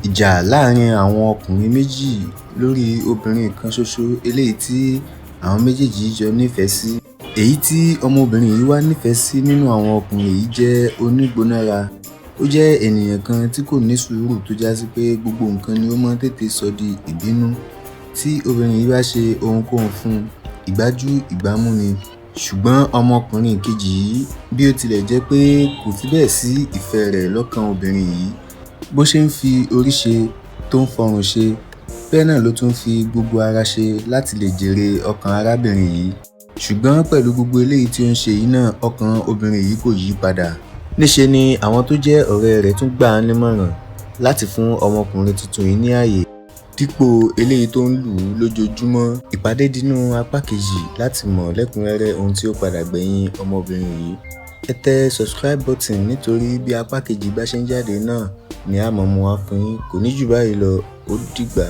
Ìjà láàrin àwọn ọkùnrin méjì lórí obìnrin kan ṣoṣo eléyìí tí àwọn méjèèjì jọ nífẹ̀ẹ́ sí. Èyí tí ọmọbìnrin yìí wá nífẹ̀ẹ́ sí nínú àwọn ọkùnrin yìí jẹ́ onígbónára. Ó jẹ́ ènìyàn kan tí kò ní sùúrù tó jásí pé gbogbo nǹkan ni ó máa ń tètè sọ di ìbínú. Tí obìnrin yìí bá ṣe ohunkóhun fún un, ìgbájú ìgbámú ni. Ṣùgbọ́n ọmọkùnrin kejì yìí, bí ó tilẹ̀ jẹ́ pé kò fi bẹ́ẹ̀ sí ìfẹ́ rẹ̀ lọ́kàn obìnrin yìí, bó ṣe ń fi orí ṣe tó ń fọrùn ṣe, bẹ́ẹ̀ náà ló tún fi gbogbo ara ṣe láti lè jèrè ọkàn arábìnrin yìí. Ṣùgbọ́n pẹ̀lú gbogbo eléyìí tí ó ń ṣe yìí náà, ọkàn obìnrin yìí kò yí padà. Níṣe ni àwọn tó jẹ́ ọ̀rẹ́ rẹ̀ tún gbà á nímọ̀ràn láti fún ọmọkùnrin tuntun yìí ní ààyè dípò eléyìí tó ń lù ú lójoojúmọ́. Ìpàdé dínú apá kejì láti mọ̀ lẹ́kùnrẹ́rẹ́ ohun tí ó padà gbẹ̀yìn ọmọbìnrin yìí. Ẹ tẹ subscribe button nítorí bí apá kejì bá ṣe ń jáde náà ni a máa mú wá fún yín. Kò ní jù báyìí lọ, ó dìgbà.